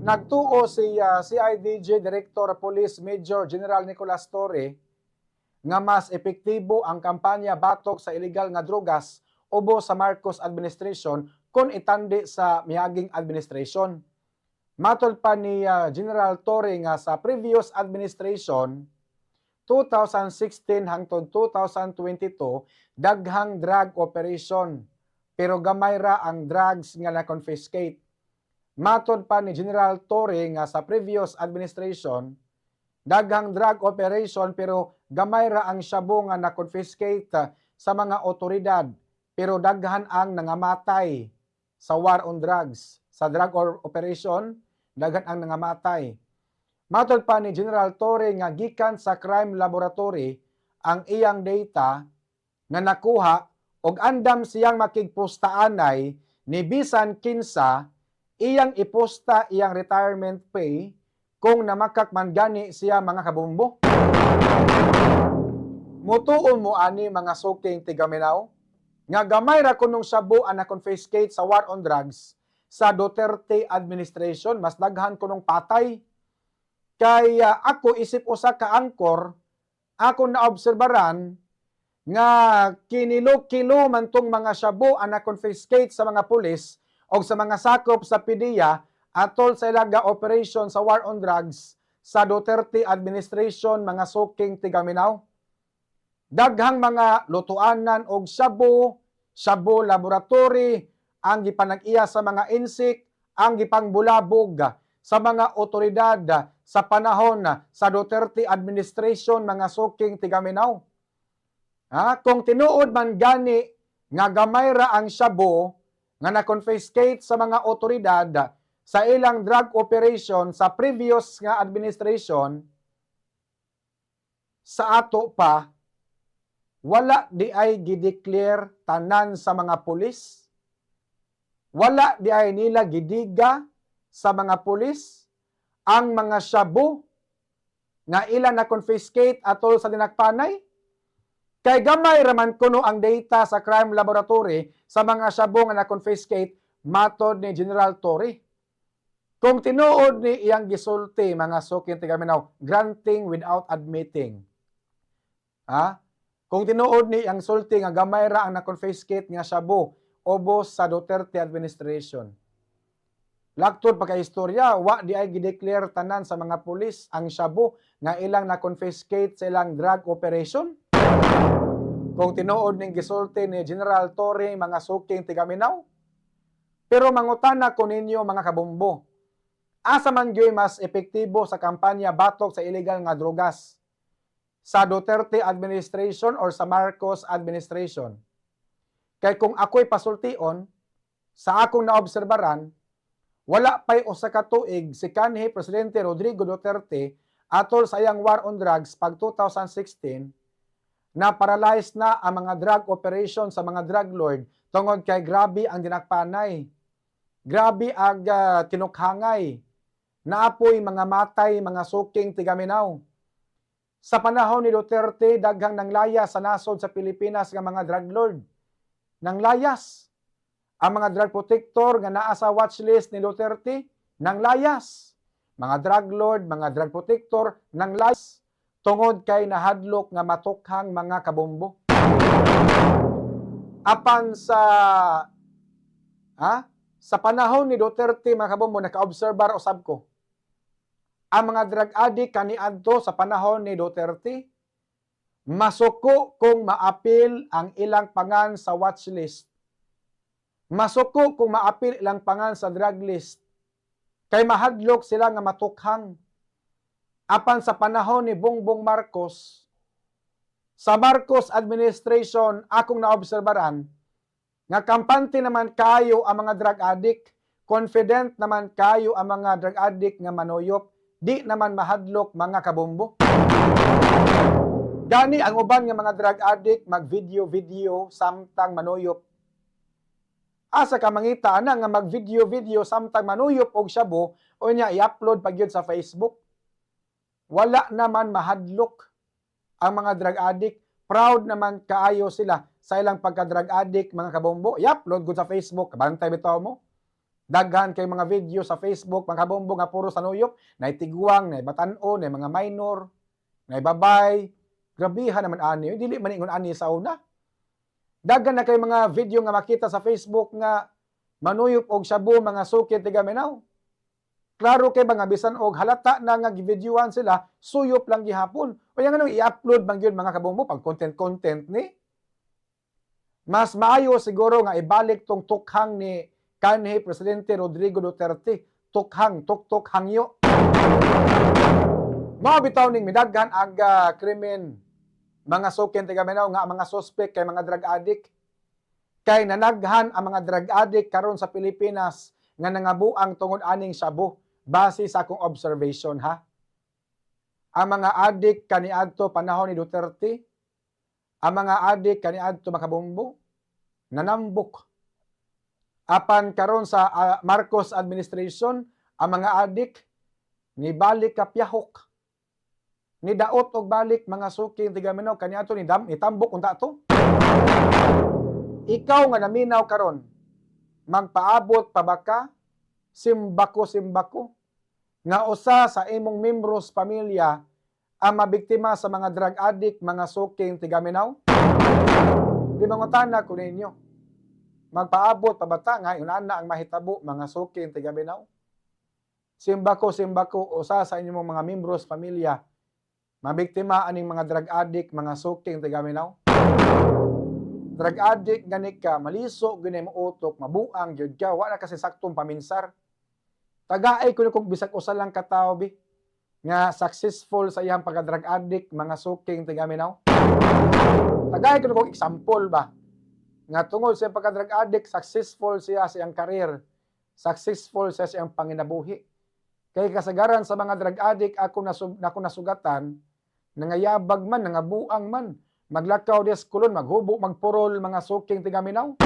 Nagtuo si CIDG Director Police Major General Nicolas Torre nga mas epektibo ang kampanya batok sa illegal nga drugas ubo sa Marcos administration kung itandi sa miaging administration. Matod pa ni General Torre nga sa previous administration, 2016 hangtod 2022, daghang drug operation pero gamay ra ang drugs nga na-confiscate. Matod pa ni General Torre nga sa previous administration, daghang drug operation pero gamay ra ang shabu nga na-confiscate sa mga otoridad, pero daghan ang nangamatay sa war on drugs. Sa drug or operation, daghan ang nangamatay. Matod pa ni General Torre nga gikan sa crime laboratory ang iyang data nga nakuha og andam siyang makigpustaanay ni bisan kinsa, iyang iposta iyang retirement pay kung namakak man gani siya, mga kabombo. Mutuo mo ani, mga suking tigaminaw, nga gamay ra kunong shabu ang na-confiscate sa war on drugs sa Duterte administration, mas daghan kunong patay? Kay ako isip usa ka angkor, ako naobserbaran nga kinilo-kilo man tong mga shabu ang na-confiscate sa mga pulis o sa mga sakop sa PDEA atol sa ilaga operation sa war on drugs sa Duterte administration, mga suking tigaminaw. Daghang mga lutuanan og shabu, shabu laboratory ang gipanag-iya sa mga insik, ang gipangbulabog sa mga otoridad sa panahon sa Duterte administration, mga suking tigaminaw. Ha? Kung tinuod man gani nga gamay ra ang shabu nga na-confiscate sa mga otoridad sa ilang drug operation sa previous nga administration, sa ato pa, wala di ay gideclare tanan sa mga pulis? Wala di ay nila gidiga sa mga pulis ang mga shabu nga ila na confiscate atol sa dinakpanay? Kay gamay raman kuno ang data sa crime laboratory sa mga shabu nga na-confiscate, matod ni General Torre. Kung tinuod ni iyang gisulti, mga suking tigaminaw, granting without admitting. Ha? Kung tinuod ni iyang sulti nga gamay ra ang na-confiscate nga shabu ubos sa Duterte administration. Laktod pagka-istorya, wa di ay gideclare tanan sa mga pulis ang shabu nga ilang na-confiscate sa ilang drug operation. Kung tinuod ning gisulti ni General Torre, mga suking tigaminaw. Pero mangutana ko ninyo, mga kabombo, asa man gyoy mas epektibo sa kampanya batok sa illegal nga drogas? Sa Duterte administration or sa Marcos administration? Kay kung ako'y pasultion, sa akong naobserbaran, wala pa'y usa ka tuig si kanhi Presidente Rodrigo Duterte atol sa iyang war on drugs pag 2016, na paralyzed na ang mga drug operation sa mga drug lord tungod kay grabe ang dinakpanay. Grabe ang tinukhangay. Naapoy mga matay, mga suking tigaminaw. Sa panahon ni Duterte, daghang nanglayas sa nasod sa Pilipinas nga mga drug lord. Nanglayas. Ang mga drug protector nga naa sa watchlist ni Duterte, nanglayas. Mga drug lord, mga drug protector, nanglayas tungod kay nahadlok nga matukhang, mga kabombo. Apan sa sa panahon ni Duterte, mga kabombo, naka-obserbar usab ko. Ang mga drug addict kaniadto sa panahon ni Duterte, masuko kung maapil ang ilang pangan sa watch list. Masuko kung maapil ilang pangan sa drug list. Kay mahadlok sila nga matukhang. Apan sa panahon ni Bongbong Marcos, sa Marcos administration, akong naobserbaran nga kampante naman kayo ang mga drug addict, confident naman kayo ang mga drug addict nga manuyop, di naman mahadlok, mga kabombo. Gani ang uban nga mga drug addict mag-video-video samtang manuyop. Asa ka mangita ana nga mag-video-video samtang manuyop og shabu o nya i-upload pag yun sa Facebook? Wala naman mahadlok ang mga drug addict. Proud naman kaayo sila sa ilang pagka-drug addict, mga kabombo. I-upload gud sa Facebook. Kabantay bitaw mo. Daghan kay mga video sa Facebook, mga kabombo, nga puro sa nuyop, nay tigwang, nay batan-on, nay mga minor, nay babay. Grabihan naman ani, dili man ingon ani sa una. Daghan na kay mga video nga makita sa Facebook nga manuyop og shabu, mga suki tigaminaw. Klaro kay mga bisan og halata na nga givideoan sila, suyop lang gihapon. O yang anong i-upload man gyud, mga kabombo, pag content-content ni. Mas maayo siguro nga ibalik tong tukhang ni kanhi Presidente Rodrigo Duterte, tukhang tuktok hangyo. Mao bitaw ning midaghan ang krimen, mga sukin tigaminaw, nga ang mga suspect kay mga drug addict. Kay nanaghan ang mga drug addict karon sa Pilipinas nga nangabuang tungod aning shabu, base sa akong observation ha. Ang mga addict kaniadto panahon ni Duterte, ang mga addict kaniadto, makabombo, nanambok. Apan karon sa Marcos administration, ang mga addict nibalik kapyahok. Ni daot og balik, mga suking tigaminaw, kaniadto ni dam itambok unta to. Ikaw nga naminaw karon, magpaabot pa ba ka, simbako simbako, nga usa sa imong membros pamilya ang mabiktima sa mga drug addict, mga suking tigaminaw? Di mangutana ko ninyo. Magpaabot pa ba ta nga inana ang mahitabo, mga suking tigaminaw? Simbako simbako usa sa inyong mga membros pamilya mabiktima aning mga drug addict, mga suking tigaminaw. Drug addict gani ka, maliso gyud mo utok, mabuang gyud ka, wala kasi saktong paminsar. Tagaay ko kung bisag usa lang ka tawo bi nga successful sa iyang pagka-drug addict, mga suking tigaminaw. Tagaay ko kung example ba nga tungod sa iyang pagka-drug addict, successful siya sa iyang career, successful siya sa iyang panginabuhi. Kay kasagaran sa mga drug addict ako nasugatan, nangayabag man, nangabuang man, maglakaw des kulon, maghubo, magpurol, mga suking tigaminaw.